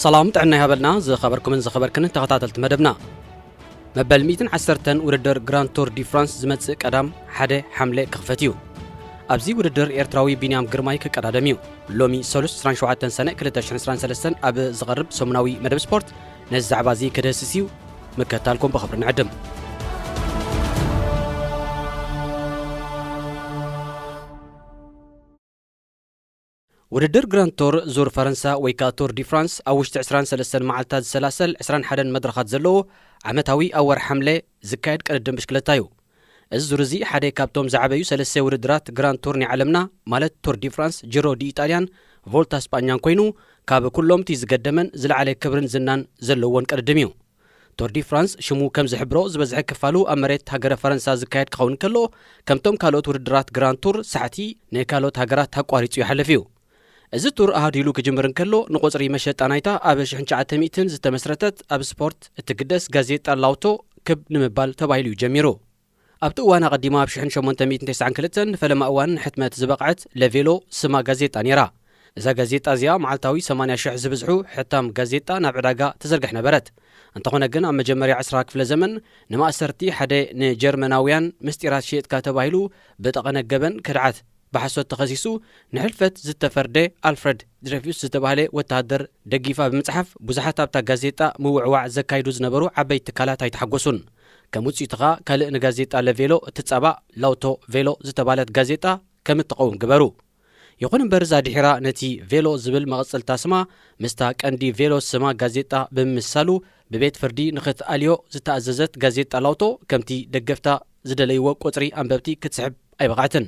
ሰላም ጥዕና ይሃበልና ዝኸበርኩምን ዝኸበርክን ተኸታተልቲ መደብና። መበል ሚእትን ዓሰርተን ውድድር ግራንድ ቱር ዲ ፍራንስ ዝመጽእ ቀዳም ሓደ ሓምለ ክኽፈት እዩ። ኣብዚ ውድድር ኤርትራዊ ቢንያም ግርማይ ክቀዳደም እዩ። ሎሚ ሰሉስ ዕስራን ሸውዓተን ሰነ ክልተ ሽሕን ዕስራን ሰለስተን ኣብ ዝቐርብ ሰሙናዊ መደብ ስፖርት ነዚ ዛዕባ እዚ ክድህስስ እዩ። ምክትታልኩም ብኽብሪ ንዕድም። ውድድር ግራንድ ቶር ዙር ፈረንሳ ወይ ከኣ ቶር ዲ ፍራንስ ኣብ ውሽጢ ዕስራን ሰለስተን መዓልታት ዝሰላሰል ዕስራን ሓደን መድረኻት ዘለዎ ዓመታዊ ኣብ ወርሒ ሓምለ ዝካየድ ቅድድም ብሽክለታ እዩ። እዚ ዙር እዚ ሓደ ካብቶም ዝዓበዩ ሰለስተ ውድድራት ግራንድ ቶር ናይ ዓለምና ማለት ቶር ዲ ፍራንስ፣ ጂሮ ዲ ኢጣልያን ቮልታ ስጳኛን ኮይኑ ካብ ኩሎም እቲ ዝገደመን ዝለዓለ ክብርን ዝናን ዘለዎን ቅድድም እዩ። ቶር ዲ ፍራንስ ሽሙ ከም ዝሕብሮ ዝበዝሐ ክፋሉ ኣብ መሬት ሃገረ ፈረንሳ ዝካየድ ክኸውን ከሎ ከምቶም ካልኦት ውድድራት ግራንድ ቱር ሳሕቲ ንካልኦት ሃገራት ኣቋሪጹ ይሓልፍ እዩ። እዚ ቱር ኣሃዲሉ ክጅምር እንከሎ ንቁጽሪ መሸጣ ናይታ ኣብ ሽሕን ትሽዓተ ሚእትን ዝተመስረተት ኣብ ስፖርት እትግደስ ጋዜጣ ላውቶ ክብ ንምባል ተባሂሉ እዩ ጀሚሩ። ኣብቲ እዋን ኣቐዲማ ኣብ ሽሕን ሸሞንተ ሚእትን ተስዓን ክልተን ንፈለማ እዋን ንሕትመት ዝበቕዐት ለቬሎ ስማ ጋዜጣ ነይራ። እዛ ጋዜጣ እዚኣ መዓልታዊ ሰማንያ ሽሕ ዝብዝሑ ሕታም ጋዜጣ ናብ ዕዳጋ ትዘርግሕ ነበረት። እንተኾነ ግን ኣብ መጀመርያ ዕስራ ክፍለ ዘመን ንማእሰርቲ ሓደ ንጀርመናውያን ምስጢራት ሸየጥካ ተባሂሉ ብጠቐነ ገበን ከድዓት ብሓሶት ተኸሲሱ ንሕልፈት ዝተፈርደ ኣልፍረድ ድሬፍዩስ ዝተባህለ ወተሃደር ደጊፋ ብምጽሓፍ ብዙሓት ኣብታ ጋዜጣ ምውዕዋዕ ዘካይዱ ዝነበሩ ዓበይቲ ትካላት ኣይተሓጎሱን። ከም ውጽኢቱ ኸኣ ካልእ ንጋዜጣ ለቬሎ እትጻባእ ላውቶ ቬሎ ዝተባህለት ጋዜጣ ከም እትኸውን ግበሩ። ይኹን እምበር እዛ ድሒራ ነቲ ቬሎ ዝብል መቐጸልታ ስማ ምስታ ቀንዲ ቬሎ ስማ ጋዜጣ ብምምስሳሉ ብቤት ፍርዲ ንኽትኣልዮ ዝተኣዘዘት ጋዜጣ ላውቶ ከምቲ ደገፍታ ዝደለይዎ ቁጽሪ ኣንበብቲ ክትስሕብ ኣይበቓዕትን።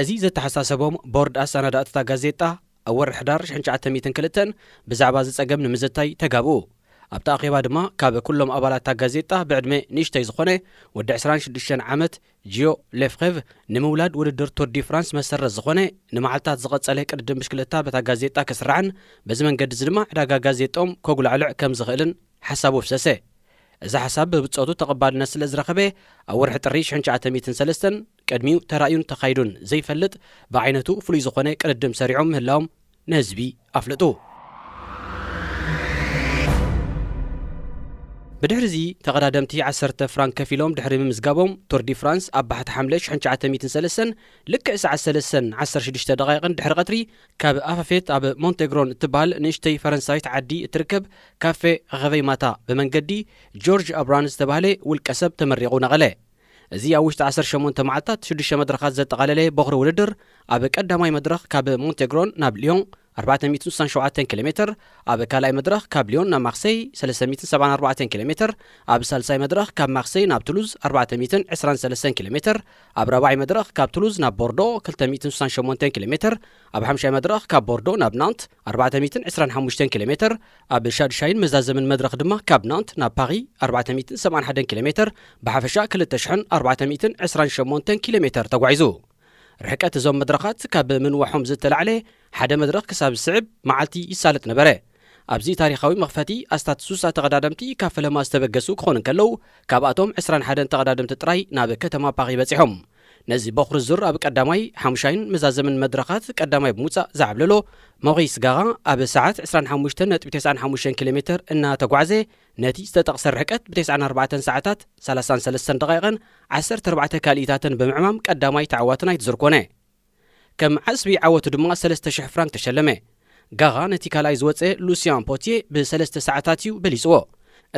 እዚ ዘተሓሳሰቦም ቦርድ ኣሰናዳእትታ ጋዜጣ ኣብ ወርሒ ሕዳር ሽሕን ትሽዓተ ሚእትን ክልተን ብዛዕባ እዚ ጸገም ንምዝታይ ተጋብኡ። ኣብቲ ኣኼባ ድማ ካብ ኩሎም ኣባላት እታ ጋዜጣ ብዕድመ ንእሽተይ ዝኾነ ወዲ ዕስራን ሽዱሽተን ዓመት ጂዮ ሌፍሬቭ ንምውላድ ውድድር ቱር ዲ ፍራንስ መሰረት ዝኾነ ንመዓልታት ዝቐጸለ ቅድድም ብሽክለታ በታ ጋዜጣ ክስራዕን በዚ መንገዲ እዚ ድማ ዕዳጋ ጋዜጦም ከጉላዕልዕ ከም ዝኽእልን ሓሳቡ ኣፍሰሰ። እዚ ሓሳብ ብብጾቱ ተቐባልነት ስለ ዝረኸበ ኣብ ወርሒ ጥሪ ሽሕን ትሽዓተ ሚእትን ሰለስተን ቅድሚኡ ተራእዩን ተኻይዱን ዘይፈልጥ ብዓይነቱ ፍሉይ ዝኾነ ቅድድም ሰሪዖም ምህላዎም ንህዝቢ ኣፍልጡ። ብድሕሪ እዚ ተቐዳደምቲ ዓሰርተ ፍራንክ ከፊሎም ድሕሪ ምምዝጋቦም ቱር ዲ ፍራንስ ኣብ ባሕቲ ሓምለ ሽሕን ትሽዓተ ሚእትን ሰለስተን ልክዕ ሰዓት ሰለስተን ዓሰርተ ሽዱሽተ ደቓይቕን ድሕሪ ቀትሪ ካብ ኣፋፌት ኣብ ሞንቴግሮን እትበሃል ንእሽተይ ፈረንሳዊት ዓዲ እትርከብ ካፌ ኸኸበይ ማታ ብመንገዲ ጆርጅ ኣብራን ዝተባህለ ውልቀ ሰብ ተመሪቑ ነቐለ። እዚ ኣብ ውሽጢ ዓሰርተ ሸሞንተ መዓልታት ሽዱሽተ መድረኻት ዘጠቓለለ ቦኽሪ ውድድር ኣብ ቀዳማይ መድረኽ ካብ ሞንቴግሮን ናብ ሊዮን ኣርባዕተ ሚእትን ስሳን ሸውዓተን ኪሎ ሜትር፣ ኣብ ካልኣይ መድረኽ ካብ ሊዮን ናብ ማክሰይ ሰለስተ ሚእትን ሰብዓን ኣርባዕተን ኪሎ ሜትር፣ ኣብ ሳልሳይ መድረኽ ካብ ማክሰይ ናብ ቱሉዝ ኣርባዕተ ሚእትን ዕስራን ሰለስተን ኪሎ ሜትር፣ ኣብ ራብዓይ መድረኽ ካብ ቱሉዝ ናብ ቦርዶ ክልተ ሚእትን ስሳን ሸሞንተን ኪሎ ሜትር፣ ኣብ ሓምሻይ መድረኽ ካብ ቦርዶ ናብ ናንት ኣርባዕተ ሚእትን ዕስራን ሓሙሽተን ኪሎ ሜትር፣ ኣብ ሻድሻይን መዛዘምን መድረኽ ድማ ካብ ናንት ናብ ፓሪ ኣርባዕተ ሚእትን ሰብዓን ሓደን ኪሎ ሜትር፣ ብሓፈሻ ክልተ ሽሕን ኣርባዕተ ሚእትን ዕስራን ሸሞንተን ኪሎ ሜትር ተጓዒዙ። ርሕቀት እዞም መድረኻት ካብ ምንዋሖም ዝተላዕለ ሓደ መድረኽ ክሳብ ዝስዕብ መዓልቲ ይሳለጥ ነበረ። ኣብዚ ታሪኻዊ መኽፈቲ ኣስታት ሱሳ ተቐዳደምቲ ካብ ፈለማ ዝተበገሱ ክኾኑ እንከለዉ፣ ካብኣቶም ዕስራን ሓደን ተቐዳደምቲ ጥራይ ናብ ከተማ ፓሪ በጺሖም። ነዚ ቦኽሪ ዙር ኣብ ቀዳማይ፣ ሓሙሻይን መዛዘምን መድረኻት ቀዳማይ ብምውጻእ ዝዓብለሎ ሞሪስ ጋራ ኣብ ሰዓት ዕስራን ሓሙሽተን ነጥቢ ተስዓን ሓሙሽተን ኪሎ ሜትር እናተጓዕዘ ነቲ ዝተጠቕሰ ርሕቀት ብ ተስዓን ኣርባዕተን ሰዓታት ሰላሳን ሰለስተን ደቓይቕን ዓሰርተ ኣርባዕተ ካልኢታትን ብምዕማም ቀዳማይ ተዓዋቲ ናይቲ ዙር ኮነ። ከም ዓስቢ ዓወቱ ድማ ሰለስተ ሽሕ ፍራንክ ተሸለመ። ጋራ ነቲ ካልኣይ ዝወጸ ሉሲያን ፖትየ ብሰለስተ ሰዓታት እዩ በሊጽዎ።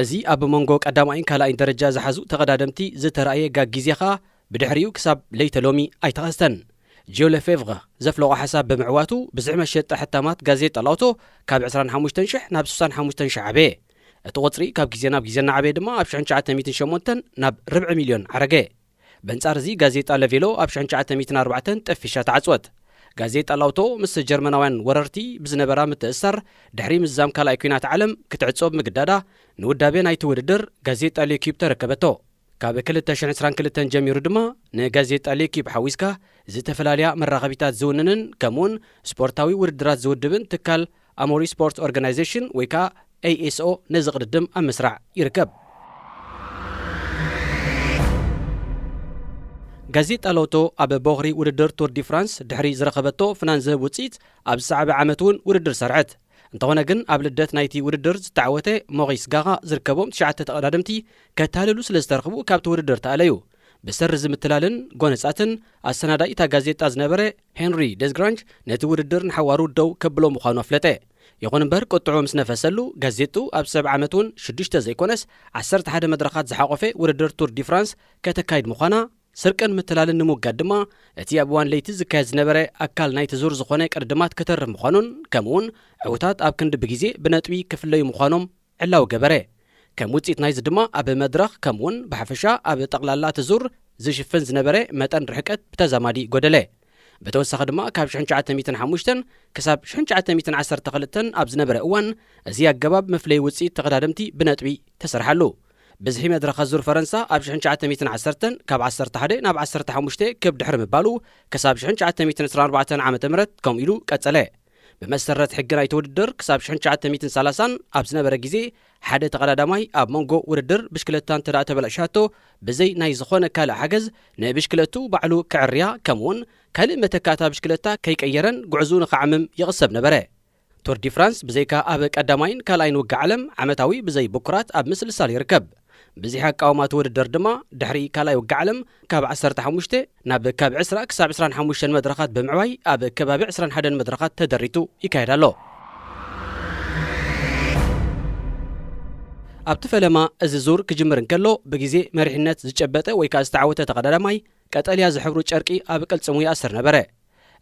እዚ ኣብ መንጎ ቀዳማይን ካልኣይን ደረጃ ዝሓዙ ተቐዳደምቲ ዝተራእየ ጋግ ግዜ ኸኣ ብድሕሪኡ ክሳብ ለይተ ሎሚ ኣይተኸስተን። ጂዮ ለፌቭረ ዘፍለቖ ሓሳብ ብምዕዋቱ ብዝሒ መሸጣ ሕታማት ጋዜጣ ላውቶ ካብ ዕስራን ሓሙሽተን ሽሕ ናብ ስሳን ሓሙሽተን ሽሕ ዓበየ። እቲ ቁጽሪ ካብ ግዜ ናብ ግዜ እናዓበየ ድማ ኣብ ሽሕን ትሽዓተ ሚእትን ሸሞንተን ናብ ርብዒ ሚልዮን ዓረገ። በንጻር እዚ ጋዜጣ ለቬሎ ኣብ ሽሕን ትሽዓተ ሚእትን ኣርባዕተን ጠፊሻ ተዓጽወት። ጋዜጣ ላውቶ ምስ ጀርመናውያን ወረርቲ ብዝነበራ ምትእስሳር ድሕሪ ምዝዛም ካልኣይ ኲናት ዓለም ክትዕጾ ብምግዳዳ ንውዳቤ ናይቲ ውድድር ጋዜጣ ሌኪፕ ተረከበቶ። ካብ ክልተ ሽሕን ዕስራን ክልተን ጀሚሩ ድማ ንጋዜጣ ሌኪፕ ሓዊስካ ዝተፈላለያ መራኸቢታት ዝውንንን ከምኡውን ስፖርታዊ ውድድራት ዝውድብን ትካል ኣሞሪ ስፖርት ኦርጋናይዜሽን ወይ ከኣ ኤ ኤስ ኦ ነዚ ቅድድም ኣብ ምስራዕ ይርከብ። ጋዜጣ ሎቶ ኣብ ቦኽሪ ውድድር ቱር ዲ ፍራንስ ድሕሪ ዝረኸበቶ ፍናን ዝህብ ውጽኢት ኣብ ዝሰዓበ ዓመት እውን ውድድር ሰርዐት። እንተኾነ ግን ኣብ ልደት ናይቲ ውድድር ዝተዓወተ ሞሪስ ጋራ ዝርከቦም ትሽዓተ ተቐዳደምቲ ከታልሉ ስለ ዝተረኽቡ ካብቲ ውድድር ተኣለዩ። ብሰሪ ዝምትላልን ጎነጻትን ኣሰናዳኢ እታ ጋዜጣ ዝነበረ ሄንሪ ደዝግራንጅ ነቲ ውድድር ንሓዋሩ ደው ከብሎ ምዃኑ ኣፍለጠ። ይኹን እምበር ቁጥዑ ምስ ነፈሰሉ ጋዜጥኡ ኣብ ሰብ ዓመት እውን ሽዱሽተ ዘይኮነስ ዓሰርተ ሓደ መድረኻት ዝሓቖፈ ውድድር ቱር ዲ ፍራንስ ከተካይድ ምዃና ስርቅን ምትላልን ንምውጋድ ድማ እቲ ኣብ እዋን ለይቲ ዝካየድ ዝነበረ ኣካል ናይቲ ዙር ዝኾነ ቅድድማት ከተርፍ ምዃኑን ከምኡውን ዕውታት ኣብ ክንዲ ብግዜ ብነጥቢ ክፍለዩ ምዃኖም ዕላዊ ገበረ። ከም ውፅኢት ናይዚ ድማ ኣብ መድረኽ ከምኡውን ብሓፈሻ ኣብ ጠቕላላ እቲ ዙር ዝሽፍን ዝነበረ መጠን ርሕቀት ብተዛማዲ ጎደለ። ብተወሳኺ ድማ ካብ ሽሕን ትሽዓተ ሚእትን ሓሙሽተን ክሳብ ሽሕን ትሽዓተ ሚእትን ዓሰርተ ክልተን ኣብ ዝነበረ እዋን እዚ ኣገባብ መፍለዪ ውፅኢት ተቐዳደምቲ ብነጥቢ ተሰርሓሉ። ብዝሒ መድረኻት ዙር ፈረንሳ ኣብ ሽሕን ትሽዓተ ሚእትን ዓሰርተን ካብ ዓሰርተ ሓደ ናብ ዓሰርተ ሓሙሽተ ክብ ድሕሪ ምባሉ ክሳብ ሽሕን ትሽዓተ ሚእትን ዕስራን ኣርባዕተን ዓመተ ምህረት ከምኡ ኢሉ ቀጸለ። ብመሰረት ሕጊ ናይቲ ውድድር ክሳብ ሽሕን ትሽዓተ ሚእትን ሰላሳን ኣብ ዝነበረ ግዜ ሓደ ተቐዳዳማይ ኣብ መንጎ ውድድር ብሽክለታ እንተ ደኣ ተበላሽያቶ ብዘይ ናይ ዝኾነ ካልእ ሓገዝ ንብሽክለቱ ባዕሉ ክዕርያ ከምኡውን ካልእ መተካእታ ብሽክለታ ከይቀየረን ጉዕዝኡ ንኽዓምም ይቕሰብ ነበረ። ቱር ዲ ፍራንስ ብዘይካ ኣብ ቀዳማይን ካልኣይን ውግእ ዓለም ዓመታዊ ብዘይ ብኩራት ኣብ ምስልሳል ይርከብ። ብዝሒ ኣቃውማት ውድድር ድማ ድሕሪ ካልኣይ ውግእ ዓለም ካብ ዓሰርተ ሓሙሽተ ናብ ካብ ዕስራ ክሳብ ዕስራን ሓሙሽተን መድረኻት ብምዕባይ ኣብ ከባቢ ዕስራን ሓደን መድረኻት ተደሪቱ ይካየድ ኣሎ። ኣብቲ ፈለማ እዚ ዙር ክጅምር እንከሎ ብግዜ መሪሕነት ዝጨበጠ ወይ ከኣ ዝተዓወተ ተቐዳዳማይ ቀጠልያ ዝሕብሩ ጨርቂ ኣብ ቅልጽሙ ይኣስር ነበረ።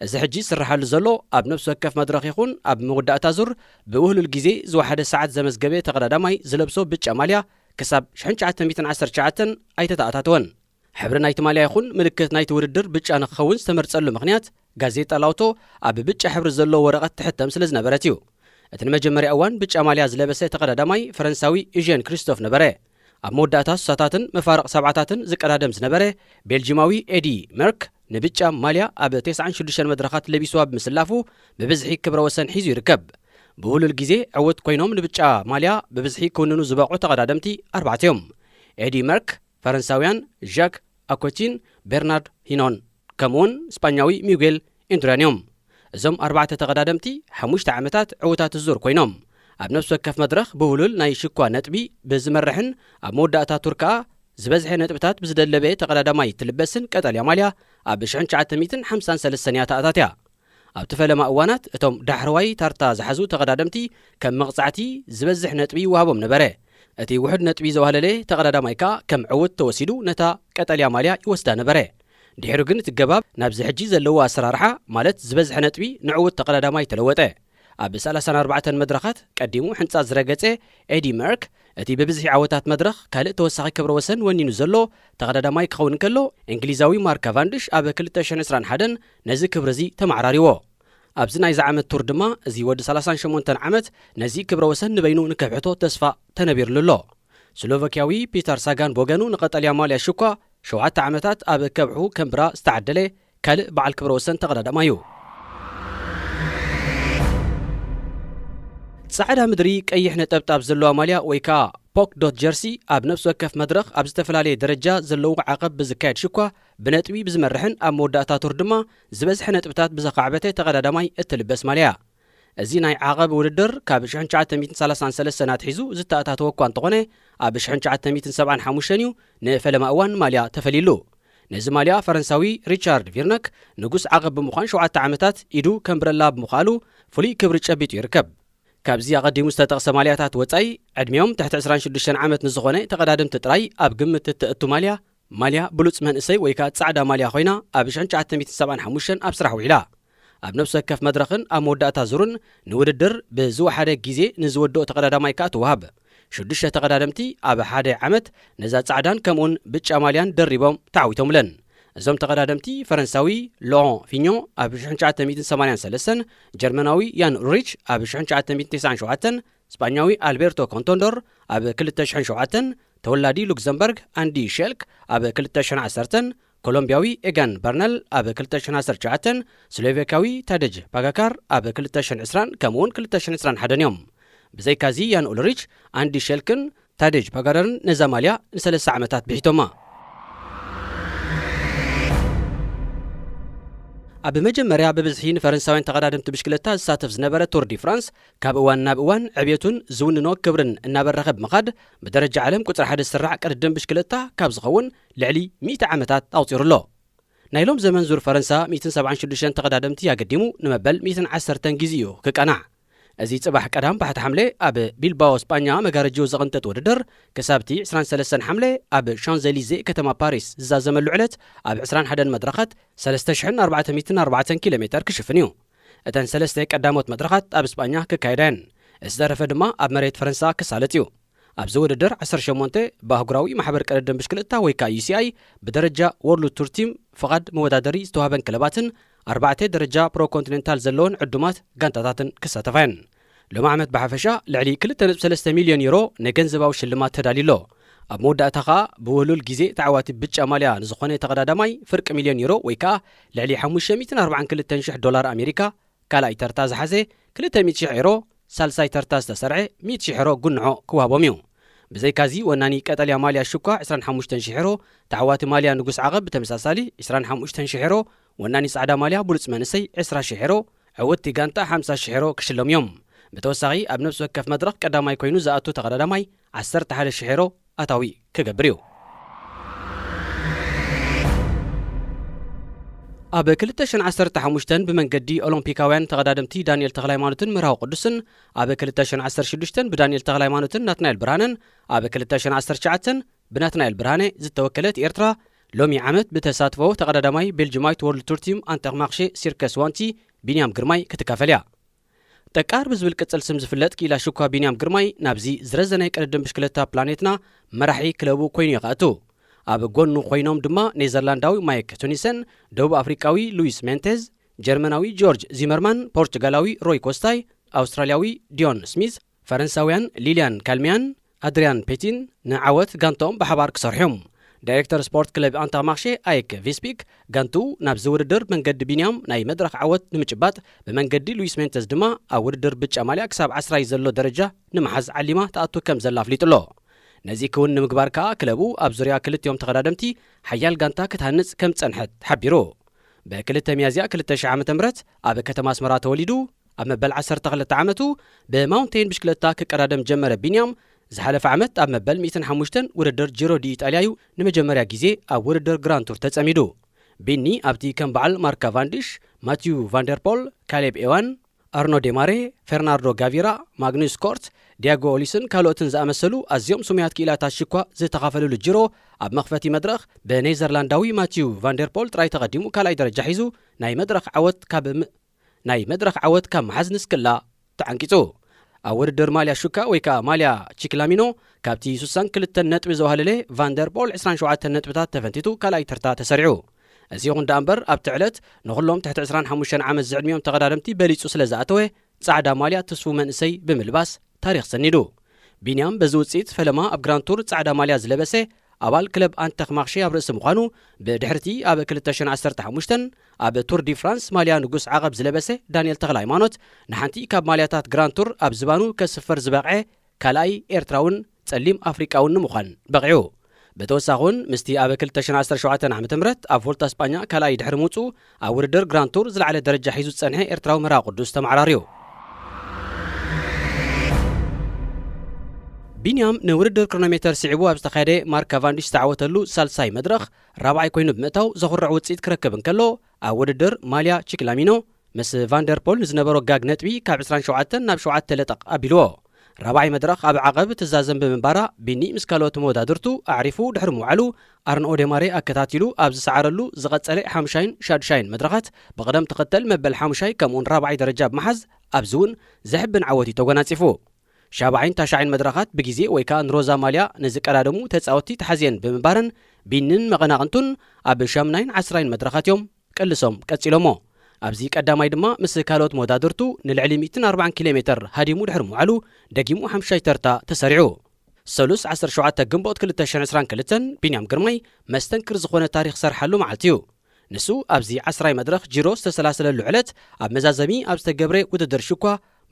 እዚ ሕጂ ዝስርሓሉ ዘሎ ኣብ ነፍሲ ወከፍ መድረኽ ይኹን ኣብ መወዳእታ ዙር ብውህሉል ግዜ ዝወሓደ ሰዓት ዘመዝገበ ተቐዳዳማይ ዝለብሶ ብጫ ማልያ ክሳብ ሽሕን ትሽዓተ ሚእትን ዓሰርተ ትሽዓተን ኣይተተኣታተወን። ሕብሪ ናይቲ ማልያ ይኹን ምልክት ናይቲ ውድድር ብጫ ንክኸውን ዝተመርጸሉ ምኽንያት ጋዜጣ ላውቶ ኣብ ብጫ ሕብሪ ዘለዎ ወረቐት ትሕተም ስለ ዝነበረት እዩ። እቲ ንመጀመርያ እዋን ብጫ ማልያ ዝለበሰ ተቐዳዳማይ ፈረንሳዊ ኢዥን ክሪስቶፍ ነበረ። ኣብ መወዳእታ ሱሳታትን መፋርቕ ሰብዓታትን ዝቀዳደም ዝነበረ ቤልጂማዊ ኤዲ መርክ ንብጫ ማልያ ኣብ ተስዓን ሽዱሽተን መድረኻት ለቢስዋ ብምስላፉ ብብዝሒ ክብረ ወሰን ሒዙ ይርከብ። ብውሉል ግዜ ዕውት ኮይኖም ንብጫ ማልያ ብብዝሒ ክውንኑ ዝበቕዑ ተቐዳደምቲ ኣርባዕተ እዮም። ኤዲ መርክ፣ ፈረንሳውያን ዣክ ኣኮቲን፣ ቤርናርድ ሂኖን ከምኡውን ስጳኛዊ ሚጉኤል ኢንዱራን እዮም። እዞም ኣርባዕተ ተቐዳደምቲ ሓሙሽተ ዓመታት ዕዉታት ዙር ኮይኖም ኣብ ነፍሲ ወከፍ መድረኽ ብውሉል ናይ ሽኳ ነጥቢ ብዝመርሕን ኣብ መወዳእታ ቱር ከኣ ዝበዝሐ ነጥብታት ብዝደለበ ተቐዳዳማይ ትልበስን ቀጠልያ ማልያ ኣብ ሽሕን ትሽዓተ ሚእትን ሓምሳን ሰለስተን እያ ተኣታትያ። ኣብቲ ፈለማ እዋናት እቶም ዳሕረዋይ ታርታ ዝሓዙ ተቐዳደምቲ ከም መቕጻዕቲ ዝበዝሕ ነጥቢ ይወሃቦም ነበረ። እቲ ውሑድ ነጥቢ ዘዋህለለ ተቐዳዳማይ ከኣ ከም ዕውት ተወሲዱ ነታ ቀጠልያ ማልያ ይወስዳ ነበረ። ድሒሩ ግን እቲ ገባብ ናብዚ ሕጂ ዘለዎ ኣሰራርሓ ማለት ዝበዝሐ ነጥቢ ንዕውት ተቐዳዳማይ ተለወጠ። ኣብ ሰላሳን ኣርባዕተን መድረኻት ቀዲሙ ሕንጻ ዝረገጸ ኤዲ መርክ እቲ ብብዝሒ ዓወታት መድረኽ ካልእ ተወሳኺ ክብረ ወሰን ወኒኑ ዘሎ ተቐዳዳማይ ክኸውን እንከሎ እንግሊዛዊ ማርክ ካቫንድሽ ኣብ ክልተ ሽሕን ዕስራን ሓደን ነዚ ክብሪ እዚ ተመዓራሪዎ። ኣብዚ ናይዚ ዓመት ቱር ድማ እዚ ወዲ ሰላሳን ሸሞንተን ዓመት ነዚ ክብረ ወሰን ንበይኑ ንከብሕቶ ተስፋ ተነቢርሉ ኣሎ። ስሎቫኪያዊ ፒተር ሳጋን ብወገኑ ንቐጠልያ ማልያ ሽኳ ሸውዓተ ዓመታት ኣብ ከብሑ ከም ብራ ዝተዓደለ ካልእ በዓል ክብረ ወሰን ተቐዳዳማይ እዩ። ጻዕዳ ምድሪ ቀይሕ ነጠብጣብ ዘለዋ ማልያ ወይ ከኣ ፖክ ዶት ጀርሲ ኣብ ነፍሲ ወከፍ መድረኽ ኣብ ዝተፈላለየ ደረጃ ዘለዉ ዓቐብ ብዝካየድ ሽኳ ብነጥቢ ብዝመርሕን ኣብ መወዳእታ ቱር ድማ ዝበዝሐ ነጥብታት ብዘኻዕበተ ተቐዳዳማይ እትልበስ ማልያ። እዚ ናይ ዓቐብ ውድድር ካብ ሽሕን ትሽዓተ ሚእትን ሰላሳን ሰለስተን ኣትሒዙ ዝተኣታተወ እኳ እንተኾነ ኣብ ሽሕን ትሽዓተ ሚእትን ሰብዓን ሓሙሽተን እዩ ንፈለማ እዋን ማልያ ተፈልዩሉ። ነዚ ማልያ ፈረንሳዊ ሪቻርድ ቪርነክ ንጉስ ዓቐብ ብምዃን ሸውዓተ ዓመታት ኢዱ ከምብረላ ብምኽኣሉ ፍሉይ ክብሪ ጨቢጡ ይርከብ። ካብዚ ኣቐዲሙ ዝተጠቕሰ ማልያታት ወጻኢ ዕድሚኦም ትሕቲ ዕስራን ሽዱሽተን ዓመት ንዝኾነ ተቐዳደምቲ ጥራይ ኣብ ግምት እተእቱ ማልያ ማልያ ብሉጽ መንእሰይ ወይ ከኣ ጻዕዳ ማልያ ኮይና ኣብ ሽሕን ትሽዓተ ሚእትን ሰብዓን ሓሙሽተን ኣብ ስራሕ ውዒላ። ኣብ ነፍሲ ወከፍ መድረኽን ኣብ መወዳእታ ዙርን ንውድድር ብዝወሓደ ግዜ ንዝወድኦ ተቐዳዳማይ ከኣ ትወሃብ። ሽዱሽተ ተቐዳደምቲ ኣብ ሓደ ዓመት ነዛ ጻዕዳን ከምኡውን ብጫ ማልያን ደሪቦም ተዓዊቶምለን። እዞም ተቐዳደምቲ ፈረንሳዊ ሎሮን ፊኞ ኣብ ሽሕን ትሽዓተ ሚእትን ሰማንያን ሰለስተን፣ ጀርመናዊ ያን ኡልሪች ኣብ ሽሕን ትሽዓተ ሚእትን ተስዓን ሸውዓተን፣ ስጳኛዊ ኣልቤርቶ ኮንቶንዶር ኣብ ክልተ ሽሕን ሸውዓተን፣ ተወላዲ ሉክዘምበርግ ኣንዲ ሸልክ ኣብ ክልተ ሽሕን ዓሰርተን፣ ኮሎምቢያዊ ኤጋን በርነል ኣብ ክልተ ሽሕን ዓሰርተ ትሽዓተን፣ ስሎቬክያዊ ታደጅ ፓጋካር ኣብ ክልተ ሽሕን ዕስራን ከምኡውን ክልተ ሽሕን ዕስራን ሓደን እዮም። ብዘይካዚ ያን ኡልሪች፣ ኣንዲ ሸልክን ታደጅ ፓጋካርን ነዛ ማልያ ንሰለስተ ዓመታት ብሒቶማ። ኣብ መጀመርያ ብብዝሒ ንፈረንሳውያን ተቐዳደምቲ ብሽክለታ ዝሳተፍ ዝነበረ ቱር ዲ ፍራንስ፣ ካብ እዋን ናብ እዋን ዕብየቱን ዝውንኖ ክብርን እናበረኸ ብምኻድ፣ ብደረጃ ዓለም ቁጽሪ ሓደ ዝስራዕ ቅድድም ብሽክለታ ካብ ዝኸውን ልዕሊ ሚእቲ ዓመታት ኣቑጺሩ ኣሎ። ናይ ሎም ዘመን ዙር ፈረንሳ ሚእትን ሰብዓን ሽዱሽተን ተቐዳደምቲ ኣገዲሙ ንመበል ሚእትን ዓሰርተን ግዜ እዩ ክቃናዕ። እዚ ጽባሕ ቀዳም ባሕቲ ሓምለ ኣብ ቢልባኦ ስጳኛ መጋረጅኡ ዝቕንጥጥ ውድድር፣ ክሳብቲ ዕስራን ሰለስተን ሓምለ ኣብ ሻንዘሊዜ ከተማ ፓሪስ ዝዛዘመሉ ዕለት፣ ኣብ ዕስራን ሓደን መድረኻት ሰለስተ ሽሕን ኣርባዕተ ሚእትን ኣርባዕተን ኪሎ ሜተር ክሽፍን እዩ። እተን ሰለስተ ቀዳሞት መድረኻት ኣብ ስጳኛ ክካየዳ እየን። ዝተረፈ ድማ ኣብ መሬት ፈረንሳ ክሳለጥ እዩ። ኣብዚ ውድድር ዓሰርተ ሸሞንተ ብኣህጉራዊ ማሕበር ቅድድም ብሽክለታ ወይ ከዓ ዩ ሲ ኣይ ብደረጃ ወርልድ ቱር ቲም ፍቓድ መወዳደሪ ዝተዋህበን ክለባትን ኣርባዕተ ደረጃ ፕሮ ኮንቲኔንታል ዘለወን ዕዱማት ጋንታታትን ክሳተፋ እየን። ሎም ዓመት ብሓፈሻ ልዕሊ ክልተ ነጥቢ ሰለስተ ሚልዮን ዩሮ ንገንዘባዊ ሽልማት ተዳልዩ ኣሎ። ኣብ መወዳእታ ኸኣ ብውህሉል ግዜ ተዓዋቲ ብጫ ማልያ ንዝኾነ ተቐዳዳማይ ፍርቂ ሚልዮን ዩሮ ወይ ከኣ ልዕሊ ሓሙሽተ ሚእትን ኣርባዓን ክልተን ሽሕ ዶላር ኣሜሪካ፣ ካልኣይ ተርታ ዝሓዘ ክልተ ሚእቲ ሽሕ ኤሮ፣ ሳልሳይ ተርታ ዝተሰርዐ ሚእቲ ሽሕ ኤሮ ጉንዖ ክወሃቦም እዩ። ብዘይካዚ ወናኒ ቀጠልያ ማልያ ሽኳ ዕስራን ሓሙሽተን ሽሕ ኤሮ፣ ተዓዋቲ ማልያ ንጉስ ዓቐብ ብተመሳሳሊ ዕስራን ሓሙሽተን ሽሕ ኤሮ፣ ወናኒ ጻዕዳ ማልያ ብሉጽ መንእሰይ ዕስራ ሽሕ ኤሮ፣ ዕውትቲ ጋንታ ሓምሳ ሽሕ ኤሮ ክሽለሙ እዮም። ብተወሳኺ ኣብ ነፍሲ ወከፍ መድረኽ ቀዳማይ ኮይኑ ዝኣቱ ተቐዳዳማይ ዓሰርተ ሓደ ሽሕ ኤሮ ኣታዊ ክገብር እዩ። ኣብ ክልተ ሽሕን ዓሰርተ ሓሙሽተን ብመንገዲ ኦሎምፒካውያን ተቐዳደምቲ ዳንኤል ተኽለሃይማኖትን ምርሃው ቅዱስን፣ ኣብ ክልተ ሽሕን ዓሰርተ ሽዱሽተን ብዳንኤል ተኽለሃይማኖትን ናትናኤል ብርሃነን፣ ኣብ ክልተ ሽሕን ዓሰርተ ትሽዓተን ብናትናኤል ብርሃነ ዝተወከለት ኤርትራ፣ ሎሚ ዓመት ብተሳትፎ ተቐዳዳማይ ቤልጅማይት ወርልድ ቱር ቲም ኣንተርማኽሼ ሲርከስ ዋንቲ ቢንያም ግርማይ ክትካፈል እያ። ጠቃር ብዝብል ቅጽል ስም ዝፍለጥ ክኢላ ሽኳ ቢንያም ግርማይ ናብዚ ዝረዘ ናይ ቅድድም ብሽክለታ ፕላኔትና መራሒ ክለቡ ኮይኑ እዩ ክኣቱ። ኣብ ጎኑ ኮይኖም ድማ ኔዘርላንዳዊ ማይክ ቱኒሰን፣ ደቡብ ኣፍሪቃዊ ሉዊስ ሜንቴዝ፣ ጀርመናዊ ጆርጅ ዚመርማን፣ ፖርቹጋላዊ ሮይ ኮስታይ፣ ኣውስትራልያዊ ዲዮን ስሚዝ፣ ፈረንሳውያን ሊልያን ካልሚያን ኣድሪያን ፔቲን ንዓወት ጋንታኦም ብሓባር ክሰርሑ እዮም። ዳይሬክተር ስፖርት ክለብ ኣንተርማኽሼ ኣይክ ቪስፒክ፣ ጋንትኡ ናብዚ ውድድር መንገዲ ቢንያም ናይ መድረኽ ዓወት ንምጭባጥ፣ ብመንገዲ ሉዊስ ሜንተስ ድማ ኣብ ውድድር ብጫ ማልያ ክሳብ ዓስራይ ዘሎ ደረጃ ንምሓዝ ዓሊማ ትኣቱ ከም ዘላ ኣፍሊጡ ኣሎ። ነዚ ክውን ንምግባር ከኣ ክለቡ ኣብ ዙርያ ክልቲኦም ተቐዳደምቲ ሓያል ጋንታ ክትሃንጽ ከም ዝጸንሐት ሓቢሩ። ብክልተ ሚያዝያ ክልተ ሽሕ ዓመተ ምህረት ኣብ ከተማ ኣስመራ ተወሊዱ፣ ኣብ መበል ዓሰርተ ክልተ ዓመቱ ብማውንቴን ብሽክለታ ክቀዳደም ጀመረ ቢንያም፣ ዝሓለፈ ዓመት ኣብ መበል ሚእትን ሓሙሽተን ውድድር ጂሮ ዲ ኢጣልያ እዩ ንመጀመርያ ግዜ ኣብ ውድድር ግራንድ ቱር ተጸሚዱ። ቢኒ ኣብቲ ከም በዓል ማርክ ካቫንዲሽ፣ ማቲዩ ቫንደርፖል፣ ካሌብ ኤዋን፣ ኣርኖ ዴማሬ፣ ፌርናርዶ ጋቪራ፣ ማግኑስ ኮርት፣ ዲያጎ ኦሊስን ካልኦትን ዝኣመሰሉ ኣዝዮም ስሙያት ክኢላታት ሽኳ ዝተኻፈሉሉ ጂሮ፣ ኣብ መኽፈቲ መድረኽ ብኔዘርላንዳዊ ማቲዩ ቫንደርፖል ጥራይ ተቐዲሙ ካልኣይ ደረጃ ሒዙ ናይ መድረኽ ዓወት ካብ ም-፣ ናይ መድረኽ ዓወት ካብ መሓዝ ንስክላ ተዓንቂጹ። ኣብ ውድድር ማልያ ሹካ ወይ ከኣ ማልያ ቺክላሚኖ ካብቲ ስሳን ክልተን ነጥቢ ዘዋህለለ ቫንደርፖል ዕስራን ሸውዓተን ነጥብታት ተፈንቲቱ ካልኣይ ተርታ ተሰሪዑ። እዚ ይኹን ደኣ እምበር ኣብቲ ዕለት ንኹሎም ትሕቲ ዕስራን ሓሙሽተን ዓመት ዝዕድሚኦም ተቐዳደምቲ በሊጹ ስለ ዝኣተወ ጻዕዳ ማልያ ትስፉ መንእሰይ ብምልባስ ታሪኽ ሰኒዱ። ቢንያም በዚ ውጽኢት ፈለማ ኣብ ግራንድ ቱር ጻዕዳ ማልያ ዝለበሰ ኣባል ክለብ ኣንተክ ማኽሼ ኣብ ርእሲ ምዃኑ፣ ብድሕርቲ ኣብ ክልተ ሽሕን ዓሰርተ ሓሙሽተን ኣብ ቱር ዲ ፍራንስ ማልያ ንጉስ ዓቐብ ዝለበሰ ዳንኤል ተኽለ ሃይማኖት ንሓንቲ ካብ ማልያታት ግራንድ ቱር ኣብ ዝባኑ ከስፍር ዝበቕዐ ካልኣይ ኤርትራውን ጸሊም ኣፍሪቃውን ንምዃን በቒዑ። ብተወሳኺ እውን ምስቲ ኣብ ክልተ ሽሕን ዓሰርተ ሸውዓተን ዓመተ ምህረት ኣብ ቮልታ ስጳኛ ካልኣይ ድሕሪ ምውጽኡ ኣብ ውድድር ግራንድ ቱር ዝለዓለ ደረጃ ሒዙ ዝጸንሐ ኤርትራዊ መርሃዊ ቅዱስ ተመዓራርዩ። ቢንያም ንውድድር ክሮኖሜተር ስዒቡ ኣብ ዝተኻየደ ማርክ ካቫንዲሽ ዝተዓወተሉ ሳልሳይ መድረኽ ራብዓይ ኮይኑ ብምእታው ዘኹርዕ ውጽኢት ክረክብ እንከሎ፣ ኣብ ውድድር ማልያ ቺክላሚኖ ምስ ቫንደርፖል ንዝነበሮ ጋግ ነጥቢ ካብ ዕስራን ሸውዓተን ናብ ሸውዓተ ለጠቕ ኣቢልዎ። ራብዓይ መድረኽ ኣብ ዓቐብ ትዛዘም ብምንባራ ቢኒ ምስ ካልኦት መወዳድርቱ ኣዕሪፉ ድሕሪ ምውዓሉ ኣርንኦ ዴማሬ ኣከታቲሉ ኣብ ዝሰዓረሉ ዝቐጸለ ሓሙሻይን ሻዱሻይን መድረኻት ብቕደም ተኸተል መበል ሓሙሻይ ከምኡውን ራብዓይ ደረጃ ብምሓዝ ኣብዚ እውን ዘሕብን ዓወት እዩ ተጎናጺፉ። ሻብዓይን ታሽዓይን መድረኻት ብግዜ ወይ ከኣ ንሮዛ ማልያ ንዝቀዳደሙ ተጻወትቲ ተሓዝየን ብምንባረን ቢንን መቐናቕንቱን ኣብ ሻምናይን ዓስራይን መድረኻት እዮም ቅልሶም ቀጺሎሞ። ኣብዚ ቀዳማይ ድማ ምስ ካልኦት መወዳድርቱ ንልዕሊ ሚእትን ኣርባዓን ኪሎ ሜተር ሃዲሙ ድሕሪ ምውዓሉ ደጊሙ ሓምሻይ ተርታ ተሰሪዑ። ሰሉስ ዓሰርተ ሸውዓተ ግንቦት ክልተ ሽሕን ዕስራን ክልተን ቢንያም ግርማይ መስተንክር ዝኾነ ታሪኽ ዝሰርሓሉ መዓልቲ እዩ። ንሱ ኣብዚ ዓስራይ መድረኽ ጂሮ ዝተሰላሰለሉ ዕለት ኣብ መዛዘሚ ኣብ ዝተገብረ ውድድር ሽኳ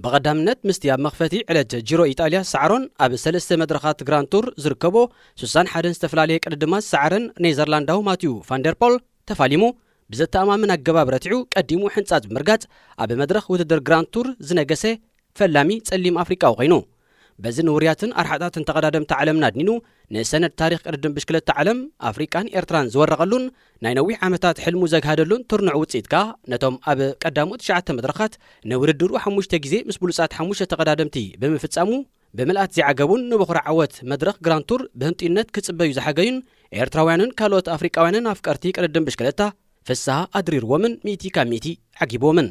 ብቐዳምነት ምስቲ ኣብ መኽፈቲ ዕለት ጂሮ ኢጣልያ ዝሰዓሮን ኣብ ሰለስተ መድረኻት ግራንድ ቱር ዝርከቦ ስሳን ሓደን ዝተፈላለየ ቅድድማት ዝሰዓረን ኔዘርላንዳዊ ማቲዩ ፋንደርፖል ተፋሊሙ ብዘተኣማምን ኣገባብ ረቲዑ ቀዲሙ ሕንጻጽ ብምርጋጽ ኣብ መድረኽ ውድድር ግራንድ ቱር ዝነገሰ ፈላሚ ጸሊም ኣፍሪቃዊ ኮይኑ። በዚ ንውርያትን ኣርሓታትን ተቐዳደምቲ ዓለምና ኣድኒኑ ንሰነድ ታሪኽ ቅድድም ብሽክለታ ዓለም ኣፍሪቃን ኤርትራን ዝወረቐሉን ናይ ነዊሕ ዓመታት ሕልሙ ዘግሃደሉን ትርኑዕ ውጽኢት ከኣ ነቶም ኣብ ቀዳሞት ትሽዓተ መድረኻት ንውድድሩ ሓሙሽተ ግዜ ምስ ብሉጻት ሓሙሽተ ተቐዳደምቲ ብምፍጻሙ ብምልኣት ዚዓገቡን ንበኹሪ ዓወት መድረኽ ግራንድ ቱር ብህንጡይነት ክጽበዩ ዝሓገዩን ኤርትራውያንን ካልኦት ኣፍሪቃውያንን ኣፍቀርቲ ቅድድም ብሽክለታ ፍስሃ ኣድሪርዎምን ሚእቲ ካብ ሚእቲ ዓጊብዎምን።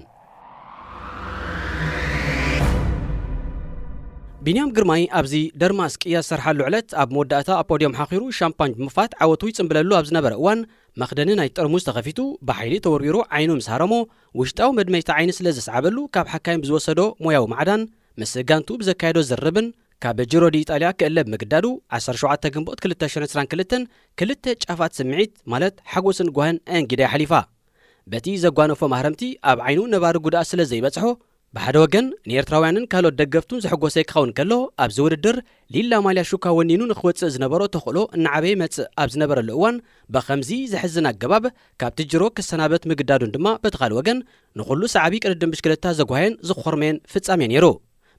ቢንያም ግርማይ ኣብዚ ደርማስ ቅያ ዝሰርሓሉ ዕለት ኣብ መወዳእታ ኣብ ፖድዮም ሓኺሩ ሻምፓኝ ብምፍታት ዓወቱ ይጽምብለሉ ኣብ ዝነበረ እዋን መኽደኒ ናይ ጥርሙዝ ተኸፊቱ ብሓይሊ ተወርዊሩ ዓይኑ ምስ ሃረሞ ውሽጣዊ መድመይቲ ዓይኒ ስለ ዘስዓበሉ ካብ ሓካይም ብዝወሰዶ ሞያዊ ማዕዳን ምስ ጋንቱ ብዘካየዶ ዝርርብን ካብ ጅሮ ዲ ኢጣልያ ክእለ ብምግዳዱ ዓሰርተ ሸውዓተ ግንቦት ክልተ ሽሕን ዕስራን ክልተን ክልተ ጫፋት ስምዒት ማለት ሓጎስን ጓህን ኣየንጊዳ ይሓሊፋ። በቲ ዘጓነፎ ማህረምቲ ኣብ ዓይኑ ነባሪ ጉድኣት ስለ ዘይበጽሖ ብሓደ ወገን ንኤርትራውያንን ካልኦት ደገፍቱን ዘሐጎሰ ክኸውን ከሎ ኣብዚ ውድድር ሊላ ማልያ ሹካ ወኒኑ ንክወጽእ ዝነበሮ ተኽእሎ እናዓበየ ይመጽእ ኣብ ዝነበረሉ እዋን ብኸምዚ ዘሕዝን ኣገባብ ካብቲ ጅሮ ክሰናበት ምግዳዱን ድማ በቲ ካልእ ወገን ንኹሉ ሰዓቢ ቅድድም ብሽክለታ ዘጓየን ዝኾርመየን ፍጻሜ ነይሩ።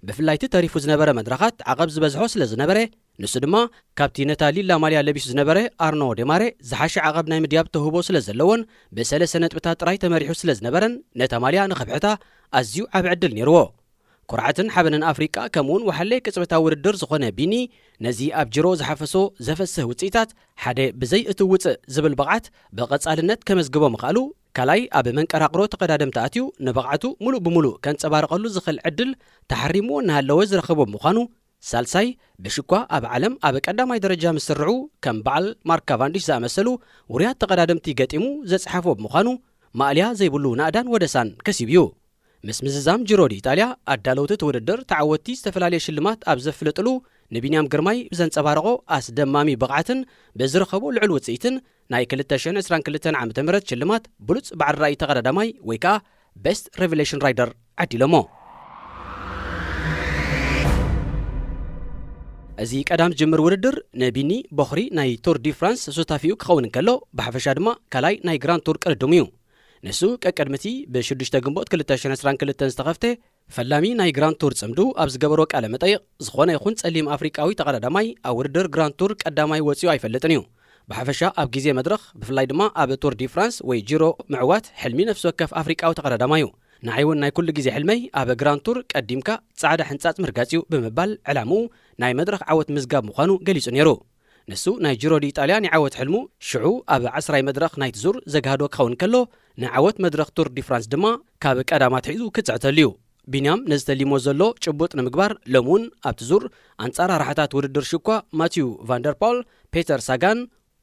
ብፍላይ እቲ ተሪፉ ዝነበረ መድረኻት ዓቐብ ዝበዝሖ ስለ ዝነበረ ንሱ ድማ ካብቲ ነታ ሊላ ማልያ ለቢሱ ዝነበረ ኣርኖ ዴማሬ ዝሓሸ ዓቐብ ናይ ምድያብ ተውህቦ ስለ ዘለዎን ብሰለስተ ነጥብታት ጥራይ ተመሪሑ ስለ ዝነበረን ነታ ማልያ ንኽብሕታ ኣዝዩ ዓቢ ዕድል ነይርዎ። ኩርዓትን ሓበንን ኣፍሪቃ ከምኡውን ወሓለ ቅጽበታዊ ውድድር ዝኾነ ቢኒ ነዚ ኣብ ጅሮ ዝሓፈሶ ዘፈስህ ውጽኢታት ሓደ ብዘይ እቲ ውጽእ ዝብል ብቕዓት ብቐጻልነት ከመዝግቦ ምኽኣሉ ካልኣይ ኣብ መንቀራቕሮ ተቐዳደምቲ ኣትዩ ንብቕዓቱ ሙሉእ ብሙሉእ ከንጸባርቐሉ ዝኽእል ዕድል ተሓሪምዎ እናሃለወ ዝረኸቦ ብምዃኑ ሳልሳይ ብሽኳ ኣብ ዓለም ኣብ ቀዳማይ ደረጃ ምስ ስርዑ ከም በዓል ማርክ ካቫንዲሽ ዝኣመሰሉ ውሩያት ተቐዳደምቲ ገጢሙ ዘጽሓፎ ብምዃኑ ማእልያ ዘይብሉ ናእዳን ወደሳን ከሲቡ እዩ። ምስ ምዝዛም ጅሮ ዲ ኢጣልያ ኣዳለውቲ እቲ ውድድር ተዓወትቲ ዝተፈላለየ ሽልማት ኣብ ዘፍልጥሉ ንቢንያም ግርማይ ብዘንጸባረቖ ኣስደማሚ ብቕዓትን ብዝረኸቦ ልዑል ውጽኢትን ናይ ክልተ ሽሕን ዕስራን ክልተን ዓመተ ምህረት ሽልማት ብሉጽ በዓል ራእይ ተቐዳዳማይ ወይ ከኣ ቤስት ሬቨሌሽን ራይደር ዓዲሎሞ። እዚ ቀዳም ዝጅምር ውድድር ንቢኒ ቦኽሪ ናይ ቱር ዲ ፍራንስ ሱታፊኡ ክኸውን እንከሎ ብሓፈሻ ድማ ካልኣይ ናይ ግራንድ ቱር ቅድድሙ እዩ። ንሱ ቀቅድሚ እቲ ብሽዱሽተ ግንቦት ክልተ ሽሕን ዕስራን ክልተን ዝተኸፍተ ፈላሚ ናይ ግራንድ ቱር ጽምዱ ኣብ ዝገበሮ ቃለ መጠይቕ ዝኾነ ይኹን ጸሊም ኣፍሪቃዊ ተቐዳዳማይ ኣብ ውድድር ግራንድ ቱር ቀዳማይ ወጺኡ ኣይፈልጥን እዩ። ብሓፈሻ ኣብ ግዜ መድረኽ ብፍላይ ድማ ኣብ ቱር ዲ ፍራንስ ወይ ጂሮ ምዕዋት ሕልሚ ነፍሲ ወከፍ ኣፍሪቃዊ ተቐዳዳማይ እዩ። ንዓይ እውን ናይ ኩሉ ግዜ ሕልመይ ኣብ ግራንድ ቱር ቀዲምካ ጻዕዳ ሕንጻጽ ምርጋጽ እዩ ብምባል ዕላምኡ ናይ መድረኽ ዓወት ምዝጋብ ምዃኑ ገሊጹ ነይሩ። ንሱ ናይ ጅሮ ዲ ኢጣልያ ናይ ዓወት ሕልሙ ሽዑ ኣብ ዓስራይ መድረኽ ናይቲ ዙር ዘግሃዶ ክኸውን ከሎ ንዓወት መድረኽ ቱር ዲ ፍራንስ ድማ ካብ ቀዳማት ሒዙ ክጽዕተሉ እዩ። ቢንያም ነዚ ተሊሞ ዘሎ ጭቡጥ ንምግባር ሎሚ እውን ኣብቲ ዙር ኣንጻር ኣራሕታት ውድድር ሽኳ ማቲዩ ቫንደርፖል፣ ፔተር ሳጋን፣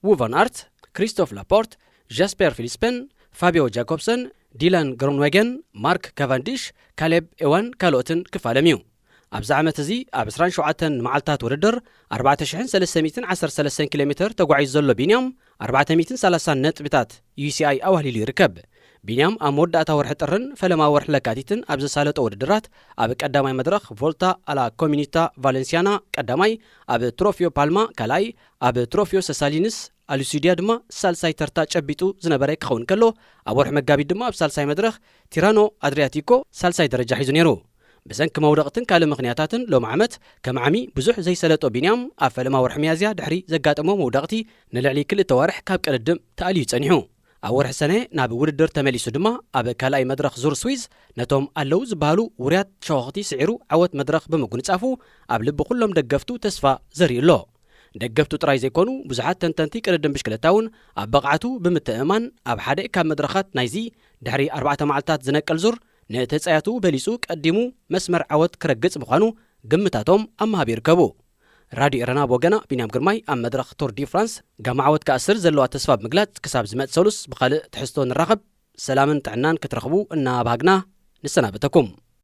ውቫን ኣርት፣ ክሪስቶፍ ላፖርት፣ ጃስፐር ፊሊስፐን፣ ፋቢዮ ጃኮብሰን፣ ዲላን ግሮንዌገን፣ ማርክ ካቫንዲሽ፣ ካሌብ ኤዋን ካልኦትን ክፋለም እዩ። ኣብዚ ዓመት እዚ ኣብ ዕስራን ሸውዓተን መዓልታት ውድድር ኣርባዕተ ሽሕን ሰለስተ ሚእትን ዓሰርተ ሰለስተን ኪሎ ሜተር ተጓዒዙ ዘሎ ቢንያም ኣርባዕተ ሚእትን ሰላሳን ነጥብታት ዩ ሲ ኣይ ኣዋህሊሉ ይርከብ። ቢንያም ኣብ መወዳእታ ወርሒ ጥርን ፈለማ ወርሒ ለካቲትን ኣብ ዘሳለጦ ውድድራት ኣብ ቀዳማይ መድረኽ ቮልታ ኣላ ኮሚኒታ ቫለንሲያና ቀዳማይ፣ ኣብ ትሮፊዮ ፓልማ ካልኣይ፣ ኣብ ትሮፊዮ ሰሳሊንስ ኣሉሲድያ ድማ ሳልሳይ ተርታ ጨቢጡ ዝነበረ ክኸውን ከሎ ኣብ ወርሒ መጋቢት ድማ ኣብ ሳልሳይ መድረኽ ቲራኖ ኣድሪያቲኮ ሳልሳይ ደረጃ ሒዙ ነይሩ። ብሰንኪ መውደቕትን ካልእ ምኽንያታትን ሎሚ ዓመት ከም ዓሚ ብዙሕ ዘይሰለጦ ቢንያም ኣብ ፈለማ ወርሒ ሚያዝያ ድሕሪ ዘጋጠሞ መውደቕቲ ንልዕሊ ክልተ ዋርሕ ካብ ቅድድም ተኣልዩ ጸኒሑ። ኣብ ወርሒ ሰነ ናብ ውድድር ተመሊሱ ድማ ኣብ ካልኣይ መድረኽ ዙር ስዊዝ ነቶም ኣለዉ ዝበሃሉ ውሩያት ሸኾኽቲ ስዒሩ ዓወት መድረኽ ብምጉንጻፉ ኣብ ልቢ ኩሎም ደገፍቱ ተስፋ ዘሪኡ ኣሎ። ደገፍቱ ጥራይ ዘይኮኑ ብዙሓት ተንተንቲ ቅድድም ብሽክለታ እውን ኣብ ብቕዓቱ ብምትእምማን ኣብ ሓደ ካብ መድረኻት ናይዚ ድሕሪ ኣርባዕተ መዓልታት ዝነቀል ዙር ንተጻያቱ በሊጹ ቀዲሙ መስመር ዓወት ክረግጽ ምዃኑ ግምታቶም ኣብ ምሃብ ይርከቡ። ራድዮ ኤረና ብወገና ቢንያም ግርማይ ኣብ መድረኽ ቱር ዲ ፍራንስ ጋማ ዓወት ክኣስር ዘለዋ ተስፋ ብምግላጽ ክሳብ ዝመጽእ ሰሉስ ብኻልእ ትሕዝቶ ንራኸብ። ሰላምን ጥዕናን ክትረኽቡ እናባሃግና ንሰናበተኩም።